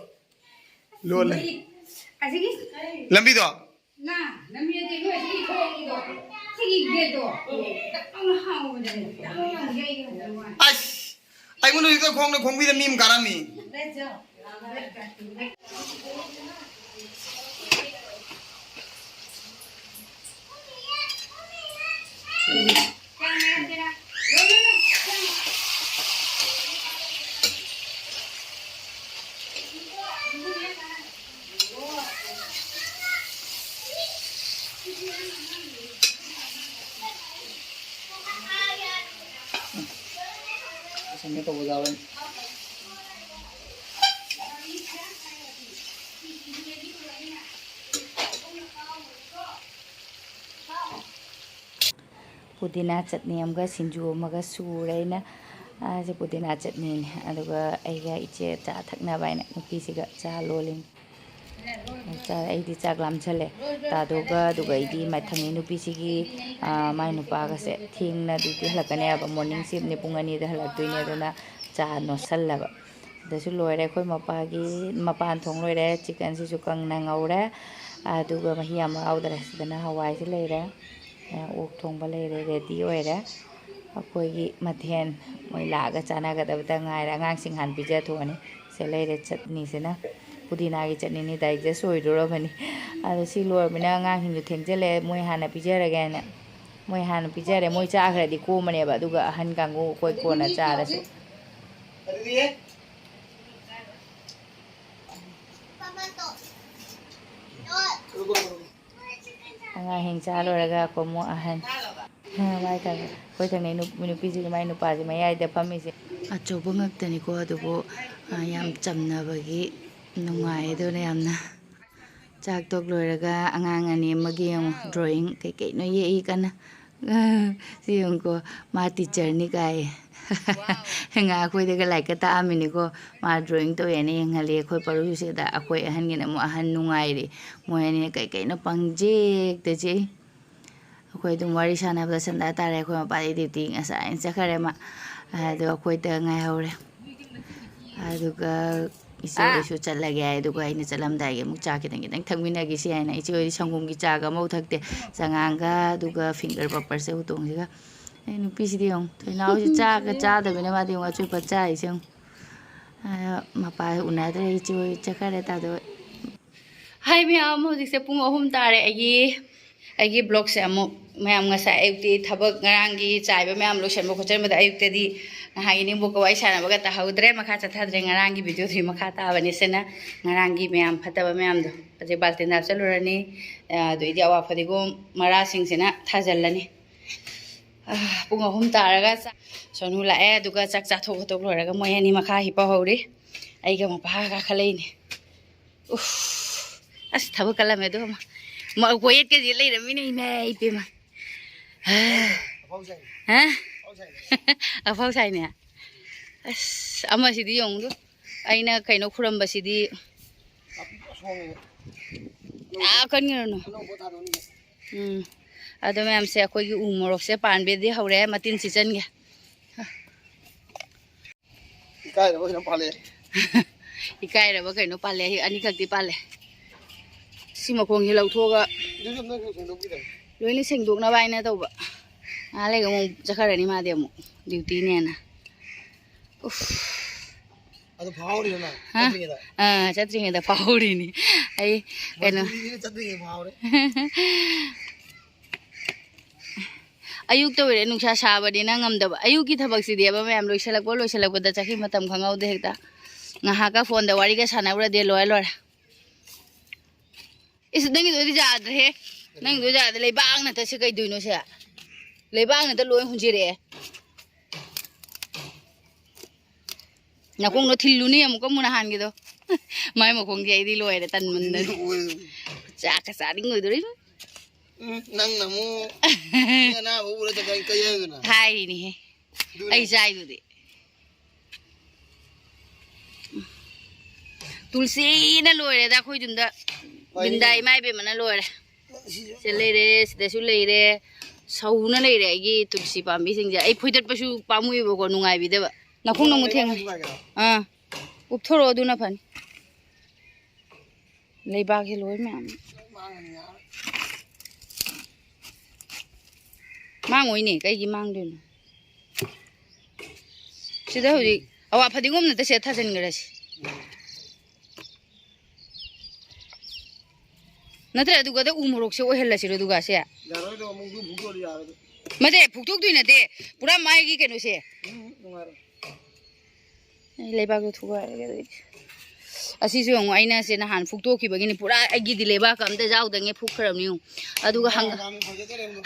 ꯂꯣꯜꯂꯦ꯫ ꯑꯁꯤꯒꯤ ꯂꯝꯕꯤꯗꯣ? ꯉꯥ, ꯂꯝꯕꯤꯗ ꯅꯣꯏ ꯁꯤꯒꯤ ꯊꯣꯡꯒꯤꯗꯣ, ꯁꯤꯒꯤ ꯒꯦꯠꯇꯣ, ꯇꯞꯅ ꯍꯥꯡꯉꯨꯕꯗꯅꯦ, ꯇꯞꯅ ꯌꯩꯒꯦ ꯐꯖꯅ ꯋꯥꯅꯤ꯫ ꯑꯁ! ꯑꯩꯉꯣꯟꯗ ꯍꯧꯖꯤꯛꯇ ꯈꯣꯡꯅ ꯈꯣꯡꯕꯤꯗ ꯃꯤ ꯑꯃ ꯀꯥꯔꯝꯃꯤ꯫ ꯄꯨꯗꯤꯅꯥ ꯆꯠꯅꯤ ꯑꯃꯒ ꯁꯤꯡꯖꯨ ꯑꯃꯒ ꯁꯨꯔꯦ ꯑꯩꯅ꯫ ꯑꯥ, ꯁꯤ ꯄꯨꯗꯤꯅꯥ ꯆꯠꯅꯤꯅꯦ꯫ ꯑꯗꯨꯒ ꯑꯩꯒ ꯏꯆꯦ ꯆꯥ ꯊꯛꯅꯕ ꯍꯥꯏꯅ ꯅꯨꯄꯤꯁꯤꯒ ꯆꯥ ꯂꯣꯜꯂꯤꯅꯤ꯫ ꯆꯥ-, ꯑꯩꯗꯤ ꯆꯥꯛ ꯂꯥꯝꯁꯜꯂꯦ꯫ ꯇꯥꯗꯣꯒ ꯑꯗꯨꯒ ꯑꯩꯗꯤ ꯃꯊꯪꯒꯤ ꯅꯨꯄꯤꯁꯤꯒꯤ, ꯑꯥ, ꯃꯥꯏ ꯅꯨꯄꯥꯒꯁꯦ ꯊꯦꯡꯅ ꯗ꯭ꯌꯨꯇꯤ ꯍꯜꯂꯛꯀꯅꯦꯕ꯫ ꯃꯣꯔꯅꯤꯡ ꯁꯤꯞꯅꯤ, ꯄꯨꯡ ꯑꯅꯤꯗ ꯍꯜꯂꯛꯇꯣꯏꯅꯦ꯫ ꯑꯗꯨꯅ ꯆꯥ ꯅꯣꯠꯁꯜꯂꯕ꯫ ꯁꯤꯗꯁꯨ ꯂꯣꯏꯔꯦ ꯑꯩꯈꯣꯏ ꯃꯄꯥꯒꯤ, ꯃꯄꯥꯟ ꯊꯣꯡ ꯂꯣꯏꯔꯦ꯫ ꯆꯤꯛꯀꯟꯁꯤꯁꯨ ꯀꯪꯅ ꯉꯧꯔꯦ꯫ ꯑꯗꯨꯒ ꯃꯍꯤ ꯌꯥꯝ ꯌꯥꯎꯗ꯭ꯔꯦ꯫ ꯁꯤꯗꯅ ꯍꯋꯥꯏꯁꯤ ꯂꯩꯔꯦ꯫ ꯑꯣꯛ ꯊꯣꯡꯕ ꯂꯩꯔꯦ, ꯔꯦꯗꯤ ꯑꯣꯏꯔꯦ꯫ ꯑꯩꯈꯣꯏꯒꯤ ꯃꯊꯦꯜ ꯃꯣꯏ ꯂꯥꯛꯑꯒ ꯆꯥꯅꯒꯗꯕꯇ ꯉꯥꯏꯔꯦ꯫ ꯑꯉꯥꯡꯁꯤꯡ ꯍꯥꯟꯅ ꯄꯤꯖꯊꯣꯛꯑꯅꯤ꯫ ꯁꯦ ꯂꯩꯔꯦ ꯆꯠꯅꯤꯁꯤꯅ꯫ ꯄꯨꯗꯤꯅꯥꯒꯤ ꯆꯠꯅꯤꯅꯤ ꯗꯥꯏꯖꯦꯁ ꯑꯣꯏꯗꯣꯔꯕꯅꯤ꯫ ꯑꯗꯣ ꯁꯤ ꯂꯣꯏꯔꯕꯅꯤꯅ ꯑꯉꯥꯡꯁꯤꯡꯁꯨ ꯊꯦꯡꯖꯤꯜꯂꯛꯑꯦ, ꯃꯣꯏ ꯍꯥꯟꯅ ꯄꯤꯖꯔꯒꯦ ꯍꯥꯏꯅ꯫ ꯃꯣꯏ ꯍꯥꯟꯅ ꯄꯤꯖꯔꯦ, ꯃꯣꯏ ꯆꯥꯈ꯭ꯔꯗꯤ ꯀꯣꯝꯃꯅꯦꯕ, ꯑꯗꯨꯒ ꯑꯍꯟ ꯀꯥꯡꯕꯨ ꯑꯩꯈꯣꯏ ꯀꯣꯟꯅ ꯆꯥꯔꯁꯨ꯫ ꯑꯉꯥꯡꯁꯤꯡ ꯆꯥ ꯂꯣꯏꯔꯒ ꯑꯩꯈꯣꯏ ꯑꯃꯨꯛ ꯑꯍꯟ꯫ ꯃꯥꯏ ꯊꯥꯡꯒꯠ-, ꯑꯩꯈꯣꯏ ꯊꯪꯅꯩ ꯅꯨ-, ꯅꯨꯄꯤꯁꯤꯒꯤ ꯃꯥꯏ ꯅꯨꯄꯥꯁꯤ ꯃꯌꯥꯏꯗ ꯐꯝꯃꯤꯁꯦ꯫ ꯑꯆꯧꯕ ꯉꯥꯛꯇꯅꯤꯀꯣ, ꯑꯗꯨꯕꯨ, ꯑ, ꯌꯥꯝ ꯆꯝꯅꯕꯒꯤ ꯅꯨꯡꯉꯥꯏ꯫ ꯑꯗꯨꯅ ꯌꯥꯝꯅ ꯆꯥꯛ ꯇꯣꯛ ꯂꯣꯏꯔꯒ ꯑꯉꯥꯡ ꯑꯅꯤ ꯑꯃꯒꯤ ꯌꯦꯡꯉꯨ, ꯗ꯭ꯔꯣꯌꯤꯡ ꯀꯩꯀꯩꯅꯣ ꯌꯦꯛꯏ ꯀꯟꯅ꯫ ꯁꯤ ꯌꯦꯡꯉꯨꯀꯣ, ꯃꯥ ꯇꯤꯆꯔꯅꯤ ꯀꯥꯏ꯫ ꯉꯥ ꯑꯩꯈꯣꯏꯗꯒ ꯂꯥꯏꯔꯤꯛꯀ ꯇꯥꯛꯑꯝꯃꯤꯅꯤꯀꯣ꯫ ꯃꯥ ꯗ꯭ꯔꯣꯌꯤꯡ ꯇꯧꯋꯦꯅ ꯌꯦꯡꯍꯜꯂꯤ꯫ ꯑꯩꯈꯣꯏ ꯄꯔꯨꯁꯤꯗ ꯑꯩꯈꯣꯏ ꯑꯍꯟꯒꯤꯅ ꯑꯃꯨꯛ ꯑꯍꯟ ꯅꯨꯡꯉꯥꯏꯔꯤ꯫ ꯃꯣꯏ ꯑꯅꯤꯅ ꯀꯩ ꯀꯩꯅꯣ ꯄꯪꯖꯦꯛꯇ ꯖꯦꯛꯏ꯫ ꯑꯩꯈꯣꯏ ꯑꯗꯨꯝ ꯋꯥꯔꯤ ꯁꯥꯟꯅꯕꯗ ꯁꯟꯗꯥ ꯇꯥꯔꯦ꯫ ꯑꯩꯈꯣꯏ ꯃꯄꯥꯗꯤ ꯗ꯭ꯌꯨꯇꯤ ꯉꯁꯥꯏꯅ ꯆꯠꯈ꯭ꯔꯦ ꯃꯥ꯫ ꯑꯗꯣ ꯑꯩꯈꯣꯏꯗ ꯉꯥꯏꯍꯧꯔꯦ꯫ ꯑꯗꯨꯒ ꯏꯆꯦ ꯍꯣꯏꯁꯨ ꯆꯠꯂꯒꯦ ꯍꯥꯏ꯫ ꯑꯗꯨꯒ ꯑꯩꯅ ꯆꯠꯂꯝꯗꯥꯏꯒꯤ ꯑꯃꯨꯛ ꯆꯥ ꯈꯤꯇꯪ ꯈꯤꯇꯪ ꯊꯛꯃꯤꯟꯅꯈꯤꯁꯤ ꯍꯥꯏꯅ꯫ ꯏꯆꯦ ꯍꯣꯏꯗꯤ ꯁꯪꯒꯣꯝꯒꯤ ꯆꯥꯒ ꯑꯃꯐꯥꯎ ꯊꯛꯇꯦ꯫ ꯆꯉꯥꯡꯒ ꯑꯗꯨꯒ ꯐꯤꯡꯒꯔ ꯄꯞꯄꯔꯁꯦ ꯎꯇꯣꯡꯁꯤꯒ꯫ ꯑꯩ ꯅꯨꯄꯤꯁꯤꯗꯤ ꯌꯦꯡꯉꯨ, ꯊꯣꯏꯅꯥꯎꯁꯤ ꯆꯥꯒ ꯆꯥꯗꯕꯅꯤꯅ ꯃꯥꯗꯤ ꯌꯦꯡꯉꯨ ꯑꯆꯣꯏꯄ ꯆꯥꯔꯤꯁꯦ ꯌꯦꯡꯉꯨ꯫ ꯑ, ꯃꯄꯥ ꯎꯅꯗ꯭ꯔꯦ, ꯏꯆꯦ ꯍꯣꯏ ꯆꯠꯈ꯭ꯔꯦ ꯇꯥꯗꯣ ꯍꯣꯏ꯫ ꯍꯥꯏ ꯃꯌꯥꯝ, ꯍꯧꯖꯤꯛꯁꯦ ꯄꯨꯡ ꯑꯍꯨꯝ ꯇꯥꯔꯦ꯫ ꯑꯩꯒꯤ, ꯑꯩꯒꯤ ꯕ꯭ꯂꯣꯛꯁꯦ ꯑꯃꯨꯛ ꯃꯌꯥꯝ ꯉꯁꯥꯏ ꯑꯌꯨꯛꯇꯤ ꯊꯕꯛ ꯉꯔꯥꯡꯒꯤ ꯆꯥꯏꯕ ꯃꯌꯥꯝ ꯂꯣꯏꯁꯟꯕ ꯈꯣꯠꯆꯟꯕꯗ ꯑꯌꯨꯛꯇꯗꯤ ꯅꯍꯥꯟꯒꯤ ꯅꯤꯡꯕꯣꯛꯀ ꯋꯥꯔꯤ ꯁꯥꯟꯅꯕꯒ ꯇꯥꯍꯧꯗ꯭ꯔꯦ꯫ ꯃꯈꯥ ꯆꯠꯊꯗ꯭ꯔꯦ꯫ ꯉꯔꯥꯡꯒꯤ ꯚꯤꯗꯤꯑꯣꯗꯨꯒꯤ ꯃꯈꯥ ꯇꯥꯕꯅꯤ꯫ ꯁꯤꯅ ꯉꯔꯥꯡꯒꯤ ꯃꯌꯥꯝ ꯐꯠꯇꯕ ꯃꯌꯥꯝꯗꯣ꯫ ꯍꯧꯖꯤꯛ ꯕꯥꯜꯇꯤꯟꯗ ꯍꯥꯞꯆꯜꯂꯨꯔꯅꯤ꯫ ꯑ, ꯑꯗꯨꯏꯗꯤ ꯑꯋꯥ ꯐꯗꯤꯒꯣꯝ ꯃꯔꯥꯁꯤꯡꯁꯤꯅ ꯊꯥꯖꯤꯜꯂꯅꯤ꯫ ꯑ, ꯄꯨꯡ ꯑꯍꯨꯝ ꯇꯥꯔꯒ ꯆꯥ-, ꯁꯣꯅꯨ ꯂꯥꯛꯑꯦ꯫ ꯑꯗꯨꯒ ꯆꯥꯛ ꯆꯥꯊꯣꯛ ꯈꯣꯠꯇꯣꯛ ꯂꯣꯏꯔꯒ ꯃꯣꯏ ꯑꯅꯤ ꯃꯈꯥ ꯍꯤꯞꯄ ꯍꯧꯔꯤ꯫ ꯑꯩꯒ ꯃꯄꯥ ꯀꯥꯈꯠꯂꯛꯏꯅꯦ꯫ ꯎꯐ, ꯑꯁ, ꯊꯕꯛ ꯀꯜꯂꯝꯃꯦ ꯑꯗꯨ ꯑꯃ꯫ ꯃ-, ꯀꯣꯌꯦꯠꯀꯁꯦ ꯂꯩꯔꯝꯃꯤꯅꯦ, ꯏꯃꯥ ꯏꯄꯦꯝꯃ꯫ ꯍꯥ? ꯑꯐꯥꯎ ꯁꯥꯏꯅꯦ꯫ ꯑꯁ, ꯑꯃꯁꯤꯗꯤ ꯌꯦꯡꯉꯨꯗꯣ꯫ ꯑꯩꯅ ꯀꯩꯅꯣ ꯈꯨꯔꯝꯕꯁꯤꯗꯤ꯫ ꯑꯥ, ꯀꯟꯒꯅꯨ꯫ ꯎꯝ꯫ ꯑꯗꯣ ꯃꯌꯥꯝꯁꯦ, ꯑꯩꯈꯣꯏꯒꯤ ꯎ ꯃꯣꯔꯣꯛꯁꯦ ꯄꯥꯟꯕꯗꯤ ꯍꯧꯔꯦ, ꯃꯇꯤꯟ ꯁꯤꯠꯆꯟꯒꯦ꯫ ꯏꯀꯥꯏꯔꯕ ꯀꯩꯅꯣ ꯄꯥꯜꯂꯦ꯫ ꯏꯀꯥꯏꯔꯕ ꯀꯩꯅꯣ ꯄꯥꯜꯂꯦ꯫ ꯑꯩ ꯑꯅꯤꯈꯛꯇꯤ ꯄꯥꯜꯂꯦ꯫ ꯁꯤ ꯃꯈꯣꯡꯁꯦ ꯂꯧꯊꯣꯛꯑꯒ ꯑꯗꯨꯁꯨ ꯑꯝꯇ ꯁꯦꯡꯗꯣꯛꯄꯤꯗꯦ꯫ ꯂꯣꯏꯅ ꯁꯦꯡꯗꯣꯛꯅꯕ ꯍꯥꯏꯅ ꯇꯧꯕ꯫ ꯉꯥꯏꯍꯥꯛ ꯂꯩꯒ ꯑꯃꯨꯛ ꯆꯠꯈ꯭ꯔꯅꯤ ꯃꯥꯗꯤ ꯑꯃꯨꯛ ꯗ꯭ꯌꯨꯇꯤꯅꯦꯅ꯫ ꯎꯐ꯫ ꯑꯗꯨ ꯐꯥꯍꯧꯔꯤꯔꯣ ꯅꯪ? ꯍꯥ? ꯆꯠꯇ꯭ꯔꯤꯉꯩꯗ? ꯑꯥ, ꯆꯠꯇ꯭ꯔꯤꯉꯩꯗ ꯐꯥꯍꯧꯔꯤꯅꯤ꯫ ꯑꯩ ꯀꯩꯅꯣ ꯃꯟꯇ꯭ꯔꯤꯅ ꯆꯠꯇ꯭ꯔꯤꯉꯩ ꯐꯥꯍꯧꯔꯦ꯫ ꯑꯌꯨꯛꯇ ꯑꯣꯏꯔꯦ ꯅꯨꯡꯁꯥ ꯁꯥꯕꯅꯤꯅ ꯉꯝꯗꯕ꯫ ꯑꯌꯨꯛꯀꯤ ꯊꯕꯛꯁꯤꯗꯤ ꯑꯃ ꯃꯌꯥꯝ ꯂꯣꯏꯁꯤꯜꯂꯛꯄ ꯂꯣꯏꯁꯤꯜꯂꯛꯄꯗ ꯆꯍꯤ ꯃꯇꯝ ꯈꯪꯍꯧꯗꯦ ꯍꯦꯛꯇ꯫ ꯉꯥꯏꯍꯥꯛꯀ ꯐꯣꯟꯗ ꯋꯥꯔꯤꯒ ꯁꯥꯟꯅꯧꯔꯗꯤ ꯂꯣꯏꯔꯦ ꯂꯣꯏꯔꯦ꯫ ꯏꯁ, ꯅꯪꯒꯤꯗꯨꯗꯤ ꯌꯥꯗ꯭ꯔꯦꯍꯦ꯫ ꯅꯪꯒꯤꯗꯨ ꯌꯥꯗ꯭ꯔꯦ꯫ ꯂꯩꯕꯥꯛ ꯅꯠꯇ ꯁꯤ ꯀꯩꯗꯣꯏꯅꯣ ꯁꯦ? ꯂꯩꯕꯥꯛ ꯅꯠꯇ ꯂꯣꯏ ꯍꯨꯟꯖꯤꯔꯛꯑꯦ꯫ ꯅꯥꯀꯣꯡꯗꯣ ꯊꯤꯜꯂꯨꯅꯦ ꯑꯃꯨꯛꯀ ꯑꯃꯨꯛ ꯅꯍꯥꯟꯒꯤꯗꯣ꯫ ꯃꯥꯏ ꯃꯈꯣꯡꯗꯤ ꯑꯩꯗꯤ ꯂꯣꯏꯔꯦ ꯇꯟꯃꯟꯗꯅ꯫ ꯆꯥꯛꯀ ꯆꯥꯅꯤꯡꯉꯣꯏꯗꯣꯔꯤ꯫ ꯎꯝ, ꯅꯪꯅ ꯑꯃꯨꯛ ꯃꯤ ꯑꯅꯥꯕ ꯎꯔ ꯆꯠꯈ꯭ꯔꯗꯤ ꯀꯩ ꯍꯥꯏꯗꯣꯏꯅꯣ? ꯍꯥꯏꯔꯤꯅꯦꯍꯦ꯫ ꯑꯗꯨꯅꯦ꯫ ꯑꯩ ꯆꯥꯏꯗꯨꯗꯤ꯫ ꯇꯨꯜꯁꯤꯅ ꯂꯣꯏꯔꯦꯗ ꯑꯩꯈꯣꯏ ꯌꯨꯝꯗ꯫ ꯍꯣꯏꯅꯦ꯫ ꯕꯤꯟꯗꯥ ꯏꯃꯥ ꯏꯕꯦꯝꯃꯅ ꯂꯣꯏꯔꯦ꯫ ꯁꯤꯁꯨ ꯁꯤꯗ ꯂꯩꯔꯦ, ꯁꯤꯗꯁꯨ ꯂꯩꯔꯦ꯫ ꯁꯧꯅ ꯂꯩꯔꯦ ꯑꯩꯒꯤ ꯇꯨꯜꯁꯤ ꯄꯥꯝꯕꯤꯁꯤꯡꯁꯦ꯫ ꯑꯩ ꯐꯣꯏꯗꯠꯄꯁꯨ ꯄꯥꯝꯃꯨꯏꯕꯀꯣ, ꯅꯨꯡꯉꯥꯏꯕꯤꯗꯕ꯫ ꯅꯈꯣꯡꯅ ꯑꯃꯨꯛ ꯊꯦꯡꯉꯦ꯫ ꯂꯩꯕꯥꯛ ꯍꯥꯏꯒꯦꯔꯣ? ꯑꯥ꯫ ꯎꯞꯊꯣꯔꯛꯑꯣ, ꯑꯗꯨꯅ ꯐꯅꯤ꯫ ꯂꯩꯕꯥꯛꯁꯦ ꯂꯣꯏ ꯃꯌꯥꯝ꯫ ꯃꯥꯡꯉꯅꯤ ꯌꯥꯔꯣꯏ꯫ ꯃꯥꯡꯉꯣꯏꯅꯦ, ꯀꯩꯒꯤ ꯃꯥꯡꯗꯣꯏꯅꯣ? ꯁꯤꯗ ꯍꯧꯖꯤꯛ ꯑꯋꯥ ꯐꯗꯤꯒꯣꯝ ꯅꯠꯇ ꯁꯤꯗ ꯊꯥꯖꯤꯟꯈ꯭ꯔꯁꯤ꯫ ꯅꯠꯇ꯭ꯔ ꯑꯗꯨꯒꯗ ꯎ ꯃꯣꯔꯣꯛꯁꯦ ꯑꯣꯏꯍꯜꯂꯁꯤꯔꯣ ꯑꯗꯨꯒ ꯁꯦ? ꯌꯥꯔꯣꯏꯗꯣ, ꯑꯃꯨꯛ ꯑꯗꯨ ꯐꯨꯛꯇꯣꯛꯑꯗꯤ ꯌꯥꯔꯣꯏꯗꯣ꯫ ꯅꯠꯇꯦ, ꯐꯨꯛꯇꯣꯛꯇꯣꯏ ꯅꯠꯇꯦ꯫ ꯄꯨꯔꯥ ꯃꯥꯒꯤ ꯀꯩꯅꯣꯁꯦ꯫ ꯎꯝ, ꯅꯨꯡꯉꯥꯏꯔꯣꯏ꯫ ꯑꯩ ꯂꯩꯕꯥꯛꯇꯣ ꯊꯨꯒꯥꯏꯔꯒꯦ ꯑꯗꯨꯗꯤ꯫ ꯑꯁꯤꯁꯨ ꯌꯦꯡꯉꯨ, ꯑꯩꯅ ꯁꯦ ꯅꯍꯥꯟ ꯐꯨꯛꯇꯣꯛꯈꯤꯕꯒꯤꯅꯤ꯫ ꯄꯨꯔꯥ ꯑꯩꯒꯤꯗꯤ ꯂꯩꯕꯥꯛꯀ ꯑꯝꯇ ꯌꯥꯎꯗꯉꯩ ꯐꯨꯛꯈ꯭ꯔꯕꯅꯤ ꯌꯦꯡꯉꯨ꯫ ꯑꯗꯨꯒ ꯍꯪ-, ꯍꯪꯒꯥꯝ ꯐꯣꯏꯒꯠꯇꯣꯔꯦ ꯑꯃꯨꯛ꯫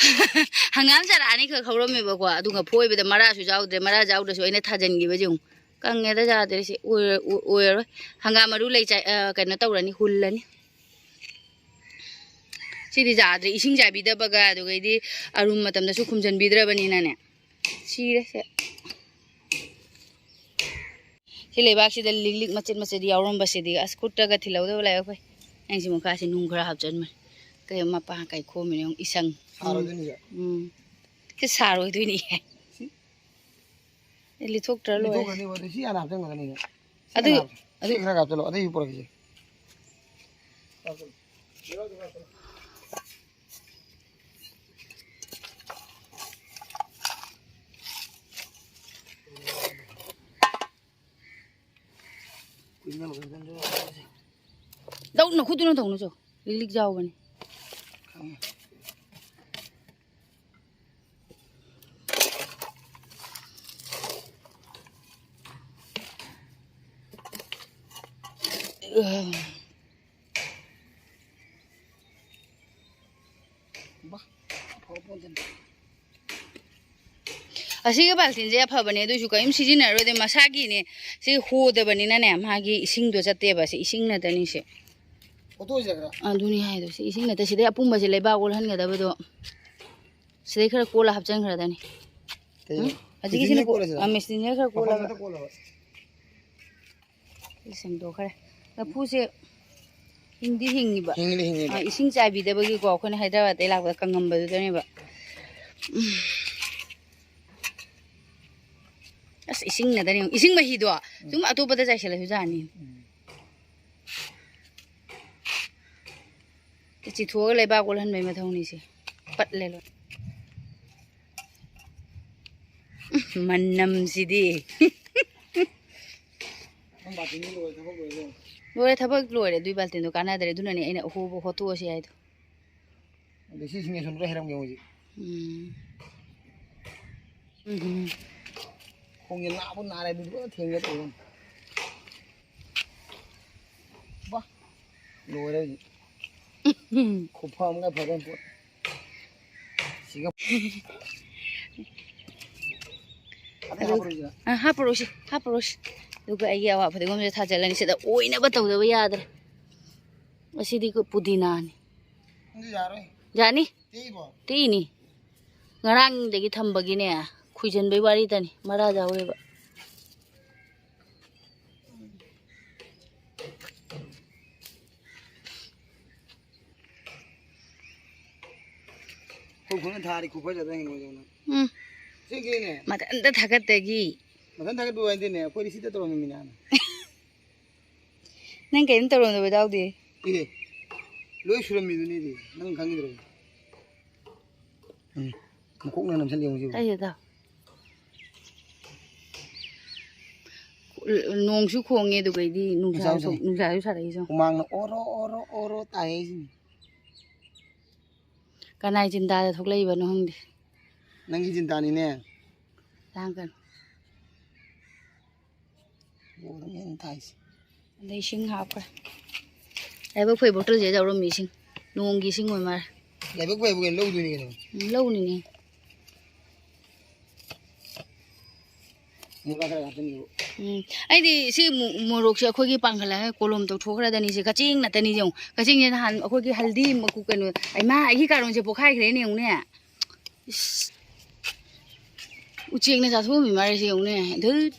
ꯍꯪꯒꯥꯝ ꯆꯔꯥ ꯑꯅꯤꯈꯛ ꯍꯧꯔꯝꯃꯦꯕꯀꯣ꯫ ꯑꯗꯨꯒ ꯐꯣꯏꯕꯗ ꯃꯔꯥꯁꯨ ꯌꯥꯎꯗ꯭ꯔꯦ꯫ ꯃꯔꯥ ꯌꯥꯎꯗ꯭ꯔꯁꯨ ꯑꯩꯅ ꯊꯥꯖꯤꯟꯈꯤꯕꯁꯦ ꯌꯦꯡꯉꯨ꯫ ꯀꯪꯉꯦꯗ, ꯌꯥꯗ꯭ꯔꯦ ꯁꯤ꯫ ꯑꯣꯏꯔ-, ꯑꯣꯏ-, ꯑꯣꯏꯔꯔꯣꯏ꯫ ꯍꯪꯒꯥꯝ ꯃꯔꯨ ꯂꯩ ꯆꯥꯏ-, ꯑ, ꯀꯩꯅꯣ ꯇꯧꯔꯅꯤ, ꯍꯨꯜꯂꯅꯤ꯫ ꯁꯤꯗꯤ ꯌꯥꯗ꯭ꯔꯦ, ꯏꯁꯤꯡ ꯆꯥꯏꯕꯤꯗꯕꯒ, ꯑꯗꯨꯒꯩꯗꯤ ꯑꯔꯨꯝ ꯃꯇꯝꯗꯁꯨ ꯈꯨꯝꯖꯤꯟꯕꯤꯗ꯭ꯔꯕꯅꯤꯅꯅꯦ꯫ ꯁꯤꯔꯦ ꯁꯦ꯫ ꯁꯤ ꯂꯩꯕꯥꯛꯁꯤꯗ ꯂꯤꯛ ꯂꯤꯛ ꯃꯆꯦꯠ ꯃꯆꯦꯠ ꯌꯥꯎꯔꯝꯕꯁꯤꯗꯤ ꯑꯁ ꯈꯨꯠꯇꯒ ꯊꯤꯜꯍꯧꯗꯕ ꯂꯥꯏꯕꯛ ꯐꯩ꯫ ꯑꯩꯁꯤ ꯃꯈꯥꯁꯤ ꯅꯨꯡ ꯈꯔ ꯍꯥꯞꯆꯟꯕꯅꯤ꯫ ꯀꯩ ꯃꯄꯥ ꯀꯩ ꯈꯣꯝꯃꯤꯅꯣ ꯌꯦꯡꯉꯨ, ꯏꯁꯪ꯫ ꯁꯥꯔꯣꯏꯗꯣꯏꯅꯤꯁꯦ꯫ ꯎꯝ꯫ ꯁꯤ ꯁꯥꯔꯣꯏꯗꯣꯏꯅꯤ꯫ ꯁꯤ ꯑꯦ, ꯂꯤꯊꯣꯛꯇ꯭ꯔ ꯂꯣꯏꯔꯦ꯫ ꯂꯤꯊꯣꯛꯈ꯭ꯔꯅꯤꯕ, ꯑꯗꯨ ꯁꯤ ꯍꯥꯟꯅ ꯍꯥꯞꯆꯟꯒꯗꯕꯅꯤꯅꯦ꯫ ꯁꯤ ꯑꯗꯨ, ꯍꯥꯟꯅ ꯍꯥꯞ-, ꯑꯗꯨ ꯁꯤ ꯈꯔ ꯍꯥꯞꯆꯜꯂꯣ, ꯑꯇꯩꯁꯨ ꯄꯨꯔꯛꯈꯤꯁꯦ꯫ ꯇꯧ, ꯅꯈꯨꯠꯇꯨꯅ ꯇꯧꯅꯨ ꯆꯣ꯫ ꯂꯤꯛ ꯂꯤꯛ ꯌꯥꯎꯕꯅꯤ꯫ ꯑꯁꯤꯒꯤ ꯕꯥꯜꯇꯤꯟꯁꯦ ꯑꯐꯕꯅꯦ, ꯑꯗꯨꯏꯁꯨ ꯀꯔꯤꯝ ꯁꯤꯖꯤꯟꯅꯔꯣꯏꯗꯦ, ꯃꯁꯥꯒꯤꯅꯦ꯫ ꯁꯤ ꯍꯣꯗꯕꯅꯤꯅꯅꯦ, ꯃꯥꯒꯤ ꯏꯁꯤꯡꯗꯣ ꯆꯠꯇꯦꯕ, ꯁꯤ ꯏꯁꯤꯡ ꯅꯠꯇꯅꯤ ꯁꯤ꯫ ꯑꯗꯨꯅꯤ ꯍꯥꯏꯗꯣ, ꯁꯤ ꯏꯁꯤꯡ ꯅꯠꯇꯦ, ꯁꯤꯗꯩ ꯑꯄꯨꯝꯕꯁꯦ ꯂꯩꯕꯥꯛ ꯑꯣꯜꯍꯟꯒꯗꯕꯗꯣ, ꯁꯤꯗꯩ ꯈꯔ ꯀꯣꯜꯂ ꯍꯥꯞꯆꯤꯟꯈ꯭ꯔꯗꯅꯤ꯫ ꯎꯝ? ꯍꯧꯖꯤꯛꯀꯤꯁꯤꯅ ꯀꯣ-, ꯀꯣꯜꯂꯁꯤꯔꯥ? ꯑ, ꯃꯦꯆꯤꯟꯁꯤꯅ ꯈꯔ ꯀꯣꯜꯂꯒ꯫ ꯃꯐꯝꯗ ꯀꯣꯜꯂꯕ꯫ ꯁꯦꯡꯗꯣꯛꯈ꯭ꯔꯦ꯫ ꯂꯐꯨꯁꯦ ꯍꯤꯡꯗꯤ ꯍꯤꯡꯉꯤꯕ꯫ ꯍꯤꯡꯂꯤ ꯍꯤꯡꯉꯤꯕ꯫ ꯑ, ꯏꯁꯤꯡ ꯆꯥꯏꯕꯤꯗꯕꯒꯤꯀꯣ, ꯑꯩꯈꯣꯏꯅ ꯍꯥꯏꯗ꯭ꯔꯕꯥꯗꯇꯩ ꯂꯥꯛꯄꯗ ꯀꯪꯉꯝꯕꯗꯨꯗꯅꯦꯕ꯫ ꯎꯝ꯫ ꯑꯁ, ꯏꯁꯤꯡ ꯉꯥꯛꯇꯅꯦ ꯌꯦꯡꯉꯨ꯫ ꯏꯁꯤꯡ ꯃꯍꯤꯗꯣ ꯁꯨꯝ ꯑꯇꯣꯞꯄꯗ ꯆꯥꯏꯁꯤꯜꯂꯁꯨ ꯌꯥꯅꯤ꯫ ꯎꯝ꯫ ꯆꯤꯊꯣꯛꯑꯒ ꯂꯩꯕꯥꯛ ꯑꯣꯜꯍꯟꯕꯩ ꯃꯊꯧꯅꯤꯁꯦ꯫ ꯄꯠꯂꯦ ꯂꯣꯏ꯫ ꯃꯅꯝꯁꯤꯗꯤ꯫ ꯅꯪ ꯕꯥꯜꯇꯤꯟꯗꯤ ꯂꯣꯏꯔꯦ, ꯊꯕꯛ ꯂꯣꯏꯔꯦ꯫ ꯂꯣꯏꯔꯦ, ꯊꯕꯛ ꯂꯣꯏꯔꯦ꯫ ꯑꯗꯨꯏ ꯕꯥꯜꯇꯤꯟꯗꯣ ꯀꯥꯟꯅꯗ꯭ꯔꯦ꯫ ꯑꯗꯨꯅꯅꯦ ꯑꯩꯅ ꯑꯍꯣꯕ ꯍꯣꯠꯇꯣꯛꯑꯁꯤ ꯍꯥꯏꯗꯣ꯫ ꯑꯗꯩ ꯁꯤꯁꯤꯡꯁꯦ ꯁꯨꯝ ꯂꯣꯏ ꯍꯩꯔꯝꯒꯦ ꯍꯧꯖꯤꯛ꯫ ꯎꯝ꯫ ꯎꯝ꯫ ꯈꯣꯡꯁꯦ ꯅꯥꯕꯨ ꯅꯥꯔꯦ, ꯑꯗꯨꯗꯤ ꯂꯣꯏ ꯊꯦꯡꯒꯦ ꯇꯧꯕ꯫ ꯕꯥ, ꯂꯣꯏꯔꯦ ꯍꯧꯖꯤꯛ꯫ ꯎꯝ꯫ ꯈꯨꯐ ꯑꯃꯒ ꯐꯖꯅ ꯄꯣꯠ꯫ ꯁꯤꯒ꯫ ꯑꯗꯩ ꯑꯗꯨ-, ꯍꯥꯞꯄꯔꯣꯏꯁꯤꯔꯥ? ꯑ, ꯍꯥꯞꯄꯔꯣꯏꯁꯤ, ꯍꯥꯞꯄꯔꯣꯏꯁꯤ꯫ ꯑꯗꯨꯒ ꯑꯩꯒꯤ ꯑꯋꯥ ꯐꯗꯤꯒꯣꯝꯁꯦ ꯊꯥꯖꯤꯜꯂꯅꯤ꯫ ꯁꯤꯗ ꯑꯣꯏꯅꯕ ꯇꯧꯗꯕ ꯌꯥꯗ꯭ꯔꯦ꯫ ꯑꯁꯤꯗꯤ ꯄꯨꯗꯤꯅꯥꯅꯤ꯫ ꯑꯗꯨ ꯌꯥꯔꯣꯏ꯫ ꯌꯥꯅꯤ꯫ ꯇꯦꯛꯏꯕꯣ? ꯇꯦꯛꯏꯅꯤ꯫ ꯉꯔꯥꯡꯗꯒꯤ ꯊꯝꯕꯒꯤꯅꯦ, ꯈꯨꯏꯖꯟꯕꯩ ꯋꯥꯔꯤꯗꯅꯤ, ꯃꯔꯥ ꯌꯥꯎꯋꯦꯕ꯫ ꯑꯩꯈꯣꯏ ꯈꯨꯅ ꯊꯥꯔꯤ ꯈꯨꯐꯖꯗ ꯍꯤꯡꯉꯣꯏꯗꯧꯅ꯫ ꯎꯝ꯫ ꯁꯤꯒꯤꯅꯦ꯫ ꯃꯊꯟꯇ ꯊꯥꯒꯠꯇꯒꯤ꯫ ꯃꯊꯟ ꯊꯥꯒꯠꯄ ꯋꯥ ꯅꯠꯇꯦꯅꯦ, ꯑꯩꯈꯣꯏꯗꯤ ꯁꯤꯗ ꯇꯧꯔꯝꯃꯤꯅꯦ ꯍꯥꯟꯅ꯫ ꯅꯪ ꯀꯔꯤꯝ ꯇꯧꯔꯝꯗꯕ ꯌꯥꯎꯗꯦ꯫ ꯑꯦ, ꯂꯣꯏ ꯁꯨꯔꯝꯃꯤꯗꯨꯅꯤꯗꯤ, ꯅꯪ ꯈꯪꯉꯤꯗ꯭ꯔꯣ? ꯎꯝ, ꯃꯈꯣꯡꯅ ꯅꯝꯁꯤꯜꯂꯤ ꯌꯦꯡꯉꯨ ꯁꯤꯕꯨ꯫ ꯀꯩꯗ? ꯅꯣꯡꯁꯨ ꯈꯣꯡꯉꯦ, ꯑꯗꯨꯒꯩꯗꯤ ꯅꯨꯡꯁꯥꯁꯨ ꯅꯨꯡꯁꯥꯁꯨ ꯁꯥꯔꯛꯏꯁꯦ꯫ ꯍꯨꯃꯥꯡꯅ ꯑꯣꯔꯣ ꯑꯣꯔꯣ ꯑꯣꯔꯣ ꯇꯥꯏ ꯍꯥꯏꯁꯤꯅꯤ꯫ ꯀꯅꯥꯏ ꯆꯤꯟꯗꯥꯗ ꯊꯣꯛꯂꯛꯏꯕꯅꯣ ꯈꯪꯗꯦ꯫ ꯅꯪꯒꯤ ꯆꯤꯟꯗꯥꯅꯤꯅꯦ꯫ ꯂꯥꯡꯒꯅꯨ꯫ ꯂꯣꯏꯔꯦ ꯊꯥꯏꯁꯦ꯫ ꯑꯗꯩ ꯏꯁꯤꯡ ꯍꯥꯞꯈ꯭ꯔꯦ꯫ ꯂꯥꯏꯕꯛ ꯐꯩ ꯕꯣꯇꯜꯁꯦ ꯌꯥꯎꯔꯝꯃꯤ ꯏꯁꯤꯡ꯫ ꯅꯣꯡꯒꯤ ꯏꯁꯤꯡ ꯑꯣꯏ ꯃꯥꯜꯂꯦ꯫ ꯂꯥꯏꯕꯛ ꯐꯩꯕꯨ ꯀꯩꯅꯣ ꯂꯧꯗꯣꯏꯅꯤ ꯀꯩꯅꯣ꯫ ꯎꯝ, ꯂꯧꯅꯤꯅꯦ꯫ ꯃꯨꯛꯂꯥ ꯈꯔ ꯍꯥꯞꯆꯤꯟꯈꯤꯕ꯫ ꯎꯝ, ꯑꯩꯗꯤ ꯁꯤ ꯃꯣ-, ꯃꯣꯔꯣꯛꯁꯦ ꯑꯩꯈꯣꯏꯒꯤ ꯄꯥꯡꯈꯠꯂꯒ ꯀꯣꯂꯣꯝ ꯇꯧꯊꯣꯛꯈ꯭ꯔꯗꯅꯤ꯫ ꯁꯦ ꯀꯆꯤꯡ ꯉꯥꯛꯇꯅꯤ ꯌꯦꯡꯉꯨ꯫ ꯀꯆꯤꯡꯁꯦ ꯅꯍꯥꯟ ꯑꯩꯈꯣꯏꯒꯤ ꯍꯜꯗꯤ ꯃꯀꯨ ꯀꯩꯅꯣ, ꯏꯃꯥ, ꯑꯩꯒꯤ ꯀꯥꯔꯣꯟꯁꯦ ꯄꯣꯛꯈꯥꯏꯈ꯭ꯔꯦꯅꯦ ꯌꯦꯡꯉꯨꯅꯦ꯫ ꯏꯁ꯫ ꯎꯆꯦꯛꯅ ꯆꯥꯊꯣꯛꯑꯝꯃꯤ ꯃꯥꯜꯂꯦ ꯁꯤ ꯌꯦꯡꯉꯨꯅꯦ꯫ ꯙꯨꯠ꯫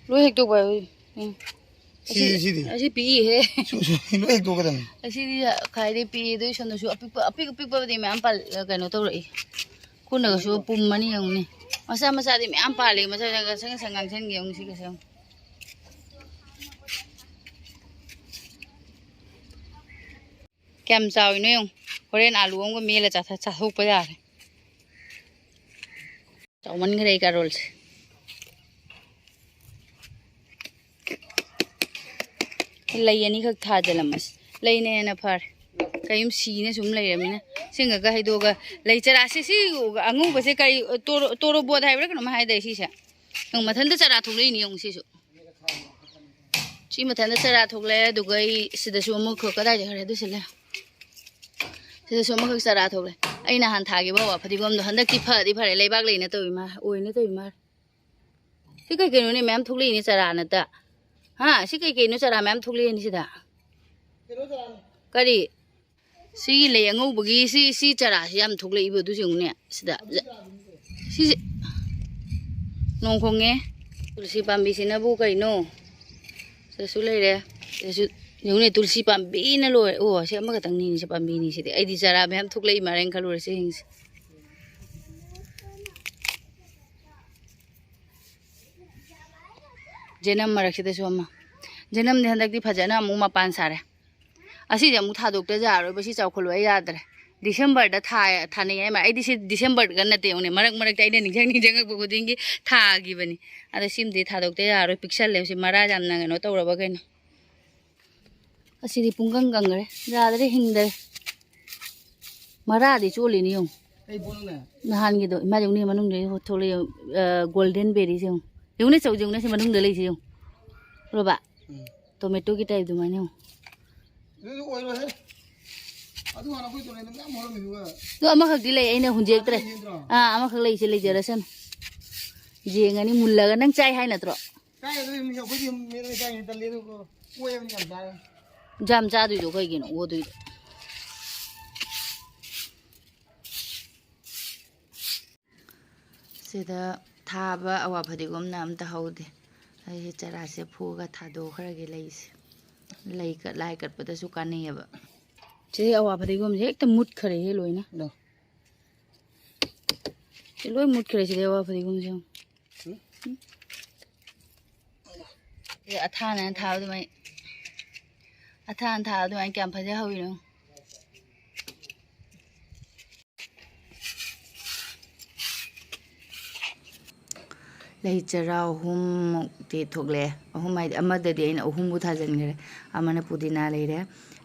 ꯂꯣꯏ ꯍꯦꯛꯇꯣꯛꯄ ꯍꯥꯏꯕ꯫ ꯎꯝ꯫ ꯁꯤꯗꯤ, ꯑꯁꯤ, ꯁꯤꯗꯤ? ꯑꯁꯤ ꯄꯤꯛꯏꯍꯦ꯫ ꯁꯨ-, ꯁꯨ-, ꯂꯣꯏ ꯍꯦꯛꯇꯣꯛꯀꯗꯕꯅꯤ꯫ ꯑꯁꯤꯗꯤ ꯈ꯭ꯋꯥꯏꯗꯩ ꯄꯤꯛꯏ, ꯑꯗꯨꯏ ꯁꯣꯝꯗꯁꯨ ꯑꯄꯤꯛꯄ, ꯑꯄꯤꯛ ꯑꯄꯤꯛꯄꯕꯨꯗꯤ ꯃꯌꯥꯝ ꯄꯥꯜ-, ꯀꯩꯅꯣ ꯇꯧꯔꯛꯏ꯫ ꯈꯨꯠꯅꯒꯁꯨ ꯄꯨꯝꯃꯅꯤ ꯌꯦꯡꯉꯨꯅꯦ꯫ ꯃꯆꯥ ꯃꯆꯥꯗꯤ ꯃꯌꯥꯝ ꯄꯥꯜꯂꯦ꯫ ꯃꯆꯥ ꯃꯆꯥ ꯉꯥꯡꯁꯪ ꯉꯥꯡꯁꯪꯒꯤ ꯌꯦꯡꯉꯨ ꯁꯤꯒꯁꯦ ꯌꯦꯡꯉꯨ꯫ ꯀꯌꯥꯝ ꯆꯥꯎꯔꯤꯅꯣ ꯌꯦꯡꯉꯨ꯫ ꯍꯣꯔꯦꯟ ꯑꯥꯂꯨ ꯑꯃꯒ ꯃꯦꯠꯂ ꯆꯥꯊ-, ꯆꯥꯊꯣꯛꯄ ꯌꯥꯔꯦ꯫ ꯆꯥꯎꯃꯟꯈ꯭ꯔꯦ ꯑꯩ ꯀꯥꯔꯣꯜꯁꯦ꯫ ꯂꯩ ꯑꯅꯤꯈꯛ ꯊꯥꯖꯤꯜꯂꯝꯃꯁꯤ꯫ ꯂꯩꯅ ꯍꯦꯟꯅ ꯐꯔꯦ꯫ ꯀꯩꯝ ꯁꯤꯅ ꯁꯨꯝ ꯂꯩꯔꯃꯤꯅ꯫ ꯁꯤꯡꯒꯒ ꯍꯩꯗꯣꯛꯑꯒ ꯂꯩ ꯆꯔꯥꯁꯦ, ꯁꯤ ꯑꯉꯧꯕꯁꯦ ꯀꯔꯤ, ꯇꯣꯔꯣ-, ꯇꯣꯔꯣꯕꯣꯠ ꯍꯥꯏꯕ꯭ꯔꯥ ꯀꯩꯅꯣꯝ ꯍꯥꯏꯗꯥꯏ ꯁꯤꯁꯦ? ꯌꯦꯡꯉꯨ, ꯃꯊꯟꯇ ꯆꯔꯥ ꯊꯣꯛꯂꯛꯏꯅꯦ ꯌꯦꯡꯉꯨ ꯁꯤꯁꯨ꯫ ꯁꯤ ꯃꯊꯟꯇ ꯆꯔꯥ ꯊꯣꯛꯂꯛꯑꯦ, ꯑꯗꯨꯒ ꯑꯩ ꯁꯤꯗꯁꯨ ꯑꯃꯈꯛ ꯀꯗꯥꯏꯗ ꯈꯔ ꯑꯗꯨ ꯁꯤꯜꯂꯦ꯫ ꯁꯤꯗꯁꯨ ꯑꯃꯈꯛ ꯆꯔꯥ ꯊꯣꯛꯂꯛꯑꯦ꯫ ꯑꯩ ꯅꯍꯥꯟ ꯊꯥꯈꯤꯕ ꯍꯋꯥ ꯐꯗꯤꯒꯣꯝꯗꯣ ꯍꯟꯗꯛꯇꯤ ꯐꯗꯤ ꯐꯔꯦ, ꯂꯩꯕꯥꯛ ꯂꯩꯅ ꯇꯧꯏ ꯃꯥ, ꯑꯣꯏꯅ ꯇꯧꯏ ꯃꯥ꯫ ꯁꯤ ꯀꯩ ꯀꯩꯅꯣꯅꯦ ꯃꯌꯥꯝ ꯊꯣꯛꯂꯛꯏꯅꯦ ꯆꯔꯥ ꯅꯠꯇ? ꯍꯥ? ꯁꯤ ꯀꯩ ꯀꯩꯅꯣ ꯆꯔꯥ ꯃꯌꯥꯝ ꯊꯣꯛꯂꯛꯏꯅꯦ ꯁꯤꯗ? ꯀꯔꯤ? ꯁꯤꯒꯤ ꯂꯩ ꯑꯉꯧꯕꯒꯤ ꯁꯤ, ꯁꯤ ꯆꯔꯥꯁꯤ ꯌꯥꯝ ꯊꯣꯛꯂꯛꯏꯕ, ꯑꯗꯨꯁꯨ ꯌꯦꯡꯉꯨꯅꯦ ꯁꯤꯗ꯫ ꯁꯤꯁꯦ ꯅꯣꯡ ꯈꯣꯡꯉꯦ꯫ ꯇꯨꯜꯁꯤ ꯄꯥꯝꯕꯤꯁꯤꯅꯕꯨ ꯀꯩꯅꯣ? ꯁꯤꯗꯁꯨ ꯂꯩꯔꯦ꯫ ꯁꯤꯗꯁꯨ ꯌꯦꯡꯉꯨꯅꯦ, ꯇꯨꯜꯁꯤ ꯄꯥꯝꯕꯤꯅ ꯂꯣꯏꯔꯦ꯫ ꯑꯣ, ꯁꯤ ꯑꯃꯈꯛꯇꯪꯅꯤꯅꯦ, ꯁꯤ ꯄꯥꯝꯕꯤꯅꯤ ꯁꯤꯗꯤ꯫ ꯑꯩꯗꯤ ꯆꯔꯥ ꯃꯌꯥꯝ ꯊꯣꯛꯂꯛꯏ ꯃꯥꯜꯂꯦꯅ ꯈꯜꯂꯨꯔꯦ ꯁꯤꯁꯤꯡꯁꯦ꯫ ꯖꯦꯅꯝ ꯃꯔꯛꯁꯤꯗꯁꯨ ꯑꯃ꯫ ꯖꯅꯝꯗꯤ ꯍꯟꯗꯛꯇꯤ ꯐꯖꯅ ꯑꯃꯨꯛ ꯃꯄꯥꯟ ꯁꯥꯔꯦ꯫ ꯑꯁꯤꯁꯦ ꯑꯃꯨꯛ ꯊꯥꯗꯣꯛꯇ ꯌꯥꯔꯣꯏꯕ, ꯁꯤ ꯆꯥꯎꯈꯠꯂꯛꯑ ꯌꯥꯗ꯭ꯔꯦ꯫ ꯗꯤꯁꯦꯝꯕꯔꯗ ꯊꯥ-, ꯊꯥꯅꯩ ꯍꯥꯏꯃ꯫ ꯑꯩꯗꯤ ꯁꯤ ꯗꯤꯁꯦꯝꯕꯔꯒ ꯅꯠꯇꯦ ꯌꯦꯡꯉꯨꯅꯦ, ꯃꯔꯛ ꯃꯔꯛꯇ ꯑꯩꯅ ꯅꯤꯡꯁꯤꯡ ꯅꯤꯡꯁꯤꯡꯉꯛꯄ ꯈꯨꯗꯤꯡꯒꯤ ꯊꯥꯈꯤꯕꯅꯤ꯫ ꯑꯗꯣ ꯁꯤꯃꯗꯤ ꯊꯥꯗꯣꯛꯇ ꯌꯥꯔꯣꯏ, ꯄꯤꯛꯁꯜꯂꯦ꯫ ꯁꯤ ꯃꯔꯥ ꯌꯥꯝꯅ ꯀꯩꯅꯣ ꯇꯧꯔꯕ ꯀꯩꯅꯣ꯫ ꯑꯁꯤꯗꯤ ꯄꯨꯡꯀꯪ ꯀꯪꯈ꯭ꯔꯦ, ꯌꯥꯗ꯭ꯔꯦ, ꯍꯤꯡꯗ꯭ꯔꯦ꯫ ꯃꯔꯥꯗꯤ ꯆꯣꯠꯂꯤꯅꯤ ꯌꯦꯡꯉꯨ꯫ ꯀꯩ ꯄꯣꯠꯅꯣꯅꯦ? ꯅꯍꯥꯟꯒꯤꯗꯣ ꯏꯃꯥ ꯌꯦꯡꯉꯨꯅꯦ, ꯃꯅꯨꯡꯗ ꯊꯣꯛꯂꯛꯑꯦ, ꯑ, ꯒꯣꯜꯗꯦꯟ ꯕꯦꯔꯤꯁꯦ ꯌꯦꯡꯉꯨ꯫ ꯌꯦꯡꯉꯨꯅꯦ, ꯆꯧꯁꯦ ꯌꯦꯡꯉꯨꯅꯦ, ꯁꯤ ꯃꯅꯨꯡꯗ ꯂꯩꯁꯦ ꯌꯦꯡꯉꯨ꯫ ꯔꯣꯕꯥ, ꯎꯝ꯫ ꯇꯣꯃꯦꯇꯣꯒꯤ ꯇꯥꯏꯞ ꯑꯗꯨꯃꯥꯏꯅ ꯌꯦꯡꯉꯨ꯫ ꯑꯗꯨꯗꯤ ꯑꯣꯏꯔꯣꯏꯍꯦ꯫ ꯑꯗꯨ ꯍꯥꯟꯅ ꯑꯩꯈꯣꯏ ꯇꯨꯔꯦꯟꯗ ꯃꯌꯥꯝ ꯍꯧꯔꯝꯃꯤꯗꯨꯒ꯫ ꯑꯗꯣ ꯑꯃꯈꯛꯇꯤ ꯂꯩ, ꯑꯩꯅ ꯍꯨꯟꯖꯦꯛꯇ꯭ꯔꯦ꯫ ꯂꯩꯒꯗ꯭ꯔꯣ? ꯑꯥ, ꯑꯃꯈꯛ ꯂꯩꯁꯦ, ꯂꯩꯖꯔꯁꯅꯨ꯫ ꯌꯦꯡꯉꯅꯤ ꯃꯨꯜꯂꯒ꯫ ꯅꯪ ꯆꯥꯏ ꯍꯥꯏ ꯅꯠꯇ꯭ꯔꯣ? ꯀꯥꯏꯗꯩ ꯑꯩꯈꯣꯏꯗꯤ ꯃꯦꯠꯂꯒ ꯆꯥꯏꯅꯤ, ꯇꯜꯂꯦ꯫ ꯑꯗꯨꯒ ꯑꯣꯏꯕꯅꯤ ꯌꯥꯝ ꯆꯥꯔꯦ꯫ ꯌꯥꯝ ꯆꯥꯗꯣꯏꯗꯣ ꯀꯩꯒꯤꯅꯣ ꯑꯣꯗꯣꯏꯗꯣ? ꯁꯤꯗ ꯊꯥꯕ ꯑꯋꯥ ꯐꯗꯤꯒꯣꯝꯅ ꯑꯝꯇ ꯍꯧꯗꯦ꯫ ꯑꯩꯁꯦ ꯆꯔꯥꯁꯦ ꯐꯨꯛꯑꯒ ꯊꯥꯗꯣꯛꯈ꯭ꯔꯒꯦ ꯂꯩꯁꯦ꯫ ꯂꯩ ꯀꯠ-, ꯂꯥꯏ ꯀꯠꯄꯗꯁꯨ ꯀꯥꯟꯅꯩꯌꯦꯕ꯫ ꯁꯤꯗꯩ ꯑꯋꯥ ꯐꯗꯤꯒꯣꯝꯁꯦ ꯍꯦꯛꯇ ꯃꯨꯠꯈ꯭ꯔꯦꯍꯦ ꯂꯣꯏꯅ꯫ ꯂꯣ꯫ ꯁꯤ ꯂꯣꯏ ꯃꯨꯠꯈ꯭ꯔꯦ ꯁꯤꯗꯩ ꯑꯋꯥ ꯐꯗꯤꯒꯣꯝꯁꯦ ꯌꯦꯡꯉꯨ꯫ ꯎꯝ? ꯑꯦ, ꯑꯊꯥꯅ ꯊꯥꯕ ꯑꯗꯨꯃꯥꯏ-, ꯑꯊꯥꯅ ꯊꯥꯕ ꯑꯗꯨꯃꯥꯏꯅ ꯀꯌꯥꯝ ꯐꯖꯍꯧꯔꯤꯅꯣ? ꯂꯩ ꯆꯔꯥ ꯑꯍꯨꯝꯃꯨꯛꯇꯤ ꯊꯣꯛꯂꯛꯑꯦ꯫ ꯑꯍꯨꯝ ꯍꯥꯏꯗꯤ ꯑꯃꯗꯗꯤ ꯑꯩꯅ ꯑꯍꯨꯝꯕꯨ ꯊꯥꯖꯤꯟꯈ꯭ꯔꯦ꯫ ꯑꯃꯅ ꯄꯨꯗꯤꯅꯥ ꯂꯩꯔꯦ꯫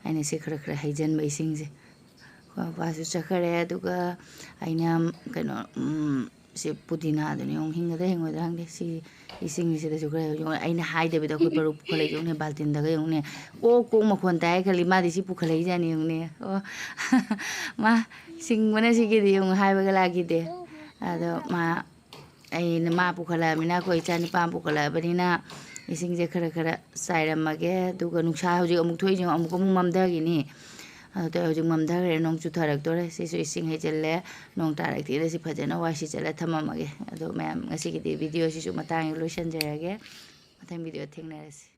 ꯑꯩꯅ ꯁꯤ ꯈꯔ ꯈꯔ ꯍꯩꯖꯤꯟꯕ ꯏꯁꯤꯡꯁꯦ꯫ ꯑꯩꯈꯣꯏ ꯃꯄꯥꯁꯨ ꯆꯠꯈ꯭ꯔꯦ꯫ ꯑꯗꯨꯒ ꯑꯩꯅ ꯀꯩꯅꯣ, ꯎꯝ, ꯁꯤ ꯄꯨꯗꯤꯅꯥꯗꯨꯅꯤ꯫ ꯌꯦꯡꯉꯨ, ꯍꯤꯡꯒꯗ꯭ꯔꯥ ꯍꯤꯡꯉꯣꯏꯗ꯭ꯔꯥ ꯈꯪꯗꯦ꯫ ꯁꯤ ꯏꯁꯤꯡꯁꯤꯗꯁꯨ ꯈꯔ ꯌꯦꯡꯉꯨ, ꯑꯩꯅ ꯍꯥꯏꯗꯕꯤꯗ ꯑꯩꯈꯣꯏ ꯄꯔꯨ ꯄꯨꯈꯠꯂꯛꯏꯁꯦ ꯌꯦꯡꯉꯨꯅꯦ, ꯕꯥꯜꯇꯤꯟꯗꯒ ꯌꯦꯡꯉꯨꯅꯦ꯫ ꯑꯣ, ꯀꯣꯛ ꯃꯈꯣꯟ ꯇꯥꯏ ꯈꯜꯂꯤ, ꯃꯥꯗꯤ ꯁꯤ ꯄꯨꯈꯠꯂꯛꯏꯖꯥꯠꯅꯤ ꯌꯦꯡꯉꯨꯅꯦ꯫ ꯑꯣ, ꯃꯥ ꯁꯤꯡꯕꯅ ꯁꯤꯒꯤꯗꯤ ꯌꯦꯡꯉꯨ, ꯍꯥꯏꯕꯒ ꯂꯥꯛꯈꯤꯗꯦ꯫ ꯑꯗꯣ ꯃꯥ, ꯑꯩꯅ ꯃꯥ ꯄꯨꯈꯠꯂꯛꯑꯕꯅꯤꯅ, ꯑꯩꯈꯣꯏ ꯏꯆꯥ ꯅꯨꯄꯥ ꯑꯃ ꯄꯨꯈꯠꯂꯛꯑꯕꯅꯤꯅ, ꯏꯁꯤꯡꯁꯦ ꯈꯔ ꯈꯔ ꯆꯥꯏꯔꯝꯃꯒꯦ꯫ ꯑꯗꯨꯒ ꯅꯨꯡꯁꯥ ꯍꯧꯖꯤꯛ ꯑꯃꯨꯛ ꯊꯣꯛꯏꯁꯦ, ꯑꯃꯨꯛ ꯑꯃꯨꯛ ꯃꯝꯊꯈꯤꯅꯤ꯫ ꯑꯗꯣ ꯍꯧꯖꯤꯛ ꯃꯝꯊꯈ꯭ꯔꯦ, ꯅꯣꯡ ꯆꯨꯊꯔꯛꯇꯣꯔꯦ꯫ ꯁꯤꯁꯨ ꯏꯁꯤꯡ ꯍꯩꯖꯤꯜꯂꯦ, ꯅꯣꯡ ꯇꯥꯔꯛꯇꯦꯗ꯫ ꯁꯤ ꯐꯖꯅ ꯋꯥꯏ ꯁꯤꯠꯆꯜꯂ ꯊꯝꯃꯝꯃꯒꯦ꯫ ꯑꯗꯣ ꯃꯌꯥꯝ, ꯉꯁꯤꯒꯤꯗꯤ video ꯁꯤꯁꯨ ꯃꯇꯥꯡ ꯌꯧ ꯂꯣꯏꯁꯤꯟꯖꯔꯒꯦ꯫ ꯃꯊꯪ video ꯊꯦꯡꯅꯔꯁꯤ꯫